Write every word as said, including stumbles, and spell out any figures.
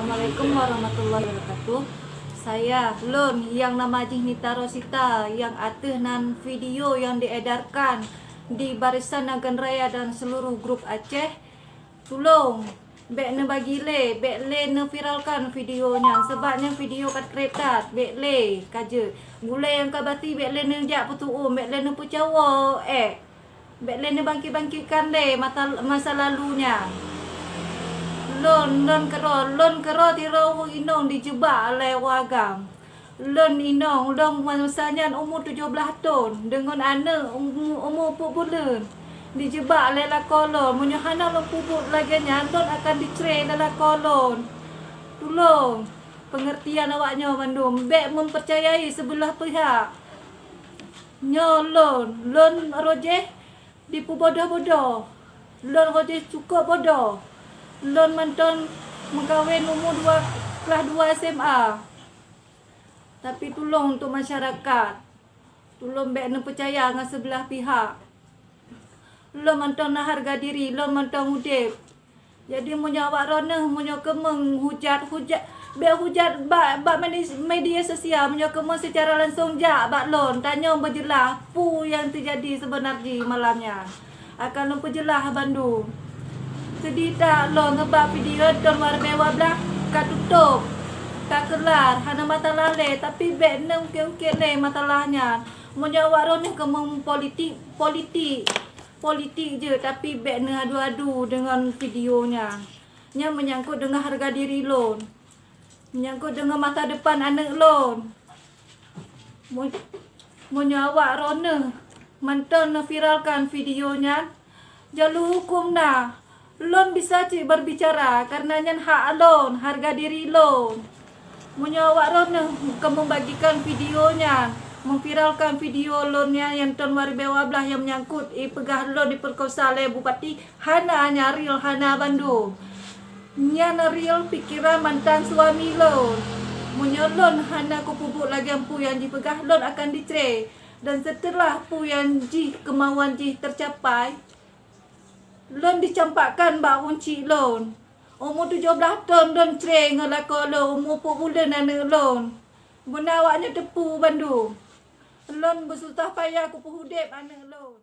Assalamualaikum warahmatullahi wabarakatuh. Saya, lôn nyang nama jih Nita Rosita, nyang ateueh nan video nyang diedarkan di Barisan Nagan Raya dan seluruh grup Aceh. Tulông, bék neubagi lé, bék lé neuviralkan video nyan, sabab nyan video ka treb that, bék lé ka jeuet. Gulée nyang ka bati bék lé neujak peutu'uem, bék lé neupeucawo ék. Bék lé neubangkit-bangkitkan lé masa, masa lalu nyan. Lôn, lôn keudroe, lôn keudroe sidroe ureuëng inong jijeubak lé ureuëng agam. Lôn inong, lôn masa nyan umu tujoh blaih thon, deungon aneuëk umu, umu peuet buleuen. Jijeubak lé lakoe lôn, meunyoe hana lôn peubuet lagée nyan, lôn akan jicre lé lakoe lôn. Tulông, peungeurtian awaknyoe mandum, bék meupeucayai seubeulaih pihak. Nyoe lôn, lôn roh jih jipeubodoh-bodoh. Lôn roh jih cukôp bodoh. Lôn mantong meukawen umu dua, klas dua S M A. Tapi tulông untuk masyarakat, tulông bék neupeucaya ngon seubeulaih pihak. Lôn mantong na hareuga diri, lôn mantong udeb. Jadi meunyoe awak droeneueh, meunyoe keumeung hujat, hujat, bék hujat bak, bak medi-, media sosial, meunyoe keumeung seucara langsông jak bak lôn, tanyoe beujeulaih peue nyang teujadi seubeuna jih malam nyan. Akan lôn peujeulaih bandum. Seudeh that lôn ngon bak video thon dua ribèe dua blaih ka tutôp, ka keular, hana masalah lé, tapi bék neuukét-ukét lé masalah nyan. Meunyoe awak droeneueh keumeung politik, politik, politik jeuet, tapi bék neuadu-adu deungon video nyan. Nyan meunyangkot deungon hareuga diri lôn. Meunyangkot deungon masa depan aneuëk lôn. Meu-, meunyoe awak droeneueh mantong neuviralkan video nyan, jalur huköm na. Lôn bisa cit berbicara, karena nyan hak lôn, hareuga diri lôn. Meunyoe awak droeneueh ka meubagikan video nyan, meuviralkan video lôn nyan nyang thon dua ribèe dua blaih nyang meunyangkot, eh, peugah lôn dipeukosa lé bupati, hana, nyan real hana bandum. Nyan real pikeran mantan suami lôn. Meunyoe lôn hana kupeubuet lagée peue nyang jipeugah, lôn akan jicre. Dan seuteulah peue nyang jih keumauan jih teucapai, lôn jicampakkan bak uncit lôn. Umu tujoh blaih thon lôn cre ngon lakoe lôn, umu peuet buleuen aneuëk lôn. Beuna awaknyoe teupeue bandum. Lôn beususah payah kupeuudeb aneuëk lôn.